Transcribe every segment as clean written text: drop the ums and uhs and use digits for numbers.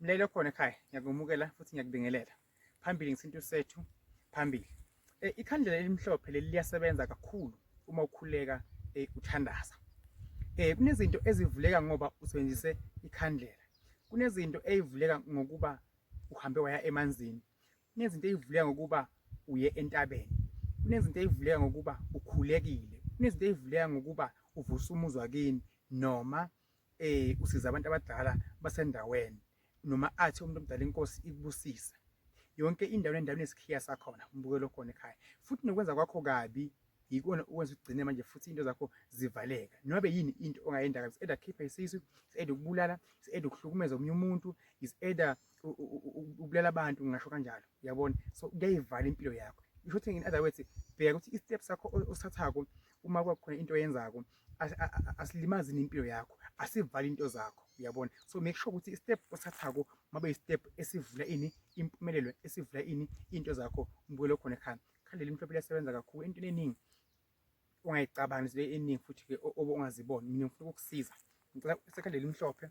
Mlele khona ekhaya, ngiyakumukela futhi ngiyakubingelela. Phambili ngesintu sethu, phambili. Ikhandlela elimhlophe leli liyasebenza kakhulu uma ukhuleka uthandaza. Kunezinto ezivuleka ngoba usebenzise ikhandlela. Kunezinto eyivuleka ngokuba uhambe waya emanzini. Kunezinto eyivuleka ngokuba uye entabeni. Kunezinto eyivuleka ngokuba ukhulekile. Kunezinto eyivuleka ngokuba uvusa umuzi wakini noma usiza abantu abadala basendaweni noma athi umuntu omdala inkosi ikubusise. Yonke indawo nendawo inesikhiya sakhona, umbukelo okhona ekhaya. Futhi nokwenza kwakho kabi yikona okwenza ugcine manje futhi into zakho zivaleka. Noma yini into ongayenza kabi, either khipha isisu, either ukubulala, either ukuhlukumeza omunye umuntu, is either ukubulala abantu, ngingasho kanjalo. Uyabona? So kuyayivala impilo yakho. Isho ukuthi in other words, bheka ukuthi i-step sakho osithathako uma kwakhona into oyenzako asilimazi impilo yakho, asivali into zakho, uyabona? So make sure ukuthi i-step osithathako mabe i-step esivula ini impumelelo, esivula ini into zakho, umbukelo khona ekhaya. Khandlela imhlophe liyasebenza kakhulu entweni eningi ongayicabangi, izinto eningi futhi ke ongaziboni. Mina ngifuna ukukusiza, ngicela isekhandlela elimhlophe,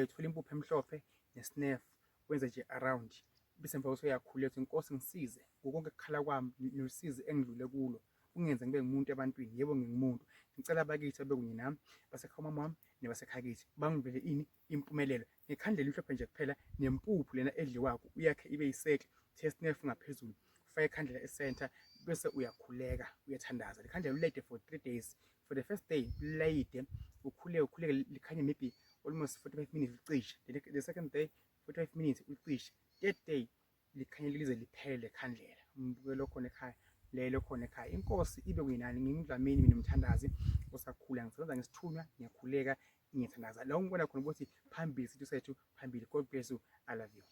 uthole impuphu emhlophe nesnefu, wenze nje around, bese emva kwese uyakhuleka uthi Nkosi ngisize ngokonke ukukhala kwami nosizi engidlule kulo, ungenze ngibe ngumuntu ebantwini. Yebo ngingumuntu, ngicela abakithi babe kunye nami, basekhaya umama wami nebasekhaya kithi, bangivele ini impumelelo ngekhandlela elimhlophe nje kuphela nempuphu lena edliwako, uyakhe ibe yisekle, uthe snefu ngaphezulu, ufake ikhandlela e-center, bese uyakhuleka uyathandaza. Likhandlela ulayide for 3 days. For the first day ulayide ukhuleke ukhuleke likhanye maybe almost 45 minutes ulicishe. The second day 45 minutes ulicishe. Third day likhanye lize liphele lekhandlela. Umbukelo khona ekhaya, lelo khona ekhaya. Inkosi ibe kunye nani. NginguDlamini mina, umthandazi osakhula, ngisebenza ngesithunywa, ngiyakhuleka, ngiyathandaza. La ungibona khona ukuthi phambili isintu sethu, phambili. God bless you, I love you.